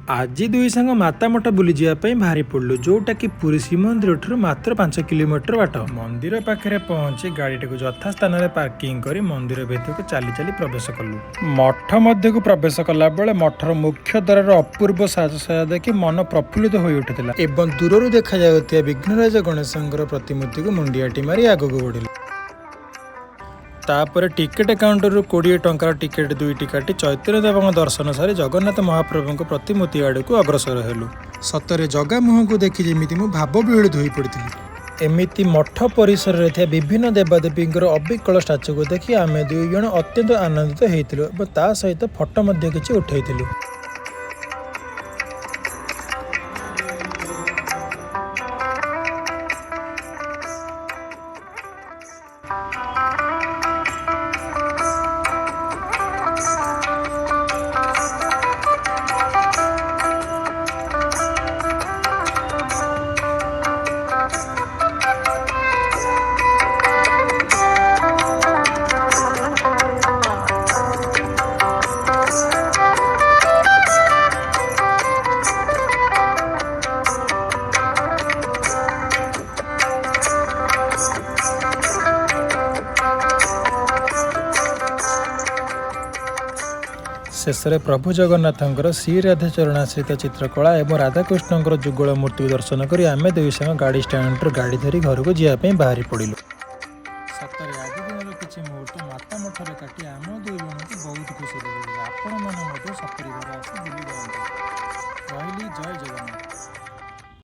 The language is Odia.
ଆଜି ଦୁଇ ସାଙ୍ଗ ମାତା ମଠ ବୁଲିଯିବା ପାଇଁ ବାହାରି ପଡ଼ିଲୁ, ଯୋଉଟାକି ପୁରୀ ଶ୍ରୀମନ୍ଦିରଠାରୁ ମାତ୍ର 5 କିଲୋମିଟର ବାଟ। ମନ୍ଦିର ପାଖରେ ପହଞ୍ଚି ଗାଡ଼ିଟିକୁ ଯଥା ସ୍ଥାନରେ ପାର୍କିଂ କରି ମନ୍ଦିର ଭିତରକୁ ଚାଲି ଚାଲି ପ୍ରବେଶ କଲୁ। ମଠ ମଧ୍ୟକୁ ପ୍ରବେଶ କଲା ବେଳେ ମଠର ମୁଖ୍ୟ ଦ୍ୱାରର ଅପୂର୍ବ ସାଜସଜ୍ଜା ଦେଖି ମନ ପ୍ରଫୁଲ୍ଲିତ ହୋଇ ଉଠିଥିଲା ଏବଂ ଦୂରରୁ ଦେଖାଯାଉଥିବା ବିଘ୍ନରାଜ ଗଣେଶଙ୍କର ପ୍ରତିମୂର୍ତ୍ତିକୁ ମୁଣ୍ଡିଆଟି ମାରି ଆଗକୁ ବଢ଼ିଲୁ। ତାପରେ ଟିକେଟ କାଉଣ୍ଟରରୁ 20 ଟଙ୍କାର ଟିକେଟ ଦୁଇଟି କାଟି ଚୈତନ୍ୟ ଦେବଙ୍କ ଦର୍ଶନ ସାରି ଜଗନ୍ନାଥ ମହାପ୍ରଭୁଙ୍କ ପ୍ରତିମୂର୍ତ୍ତି ଆଡ଼କୁ ଅଗ୍ରସର ହେଲୁ। ସତରେ ଜଗା ମୁହଁକୁ ଦେଖି ଯେମିତି ମୁଁ ଭାବବିହ୍ୱଳିତ ହୋଇପଡ଼ିଥିଲି। ଏମିତି ମଠ ପରିସରରେ ଥିବା ବିଭିନ୍ନ ଦେବାଦେବୀଙ୍କର ଅବିକଳ ଷ୍ଟାଚୁକୁ ଦେଖି ଆମେ ଦୁଇ ଜଣ ଅତ୍ୟନ୍ତ ଆନନ୍ଦିତ ହେଇଥିଲୁ ଏବଂ ତା ସହିତ ଫଟୋ ମଧ୍ୟ କିଛି ଉଠେଇଥିଲୁ। ଶେଷରେ ପ୍ରଭୁ ଜଗନ୍ନାଥଙ୍କର ଶ୍ରୀ ରାଧା ଚରଣାଶ୍ରିତ ଚିତ୍ରକଳା ଏବଂ ରାଧାକୃଷ୍ଣଙ୍କର ଯୁଗଳ ମୂର୍ତ୍ତିକୁ ଦର୍ଶନ କରି ଆମେ ଦୁଇ ସାଙ୍ଗ ଗାଡ଼ି ଷ୍ଟାଣ୍ଡରୁ ଗାଡ଼ି ଧରି ଘରକୁ ଯିବା ପାଇଁ ବାହାରି ପଡ଼ିଲୁ। ସତରେ ଆଜି ଦିନର କିଛି ମୁହୂର୍ତ୍ତ ମାତା ମଠରେ କାଟି ଆମ ଦୁଇ ଜଣଙ୍କୁ ବହୁତ ଖୁସି ଲାଗୁଥିଲା। ଆପଣମାନେ ମଧ୍ୟ ସପରିବାର ଆସି ବୁଲି ଯାଆନ୍ତୁ। ରହିଲି, ଜୟ ଜଗନ୍ନାଥ।